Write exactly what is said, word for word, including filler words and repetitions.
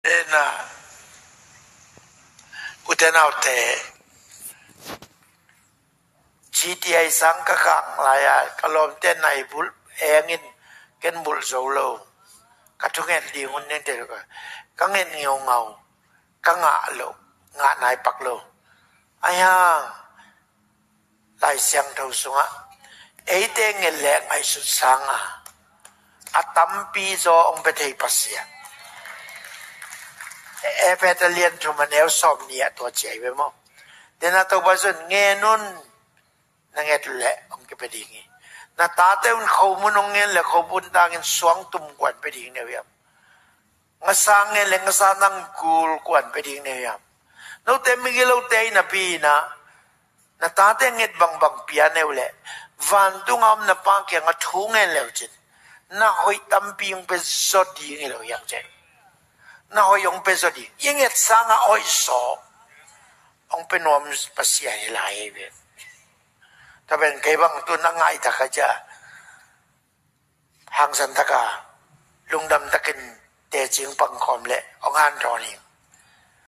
Ena, ute naute, G T I sang ka kang lai-a ka lawmte nai bulh engin ken bulh zo lo. Ka thunget ding hun nente ka, ka nget ngeungau, ka ngah lo, ngah nai pak lo. Ai hang, Lai Siangtho sungah eite nget le ngaihsut sanga a tampi zaw hong pia thei Pasian. Efesa lian thum a neu sawm nih ah tua ci ahi ve maw? Tena Topa zun ngen un, na nget le hong kipia ding hi. Na tate un khomun hong ngen le khomun tangin suang tum kuan pia ding ne uh hiam? Ngasa ngen le ngasa nang kul kuan pia ding ne uh hiam? Note migilote hi napi-in ah na tate nget bangbang pia ne uh le vantung a om na Pa kiangah thu ngen le uh cin na hoih tampi hong pia zaw ding hi lo hiam cin? Na hoih hong pia zaw ding. I nget sanga hoih zaw hong pia nuam Pasian hi lai hi ve. Tua pen kei bang tu na ngaih tak a cia hangsan taka lungdam takin tecing pangkhawm le hong hanthawn ing.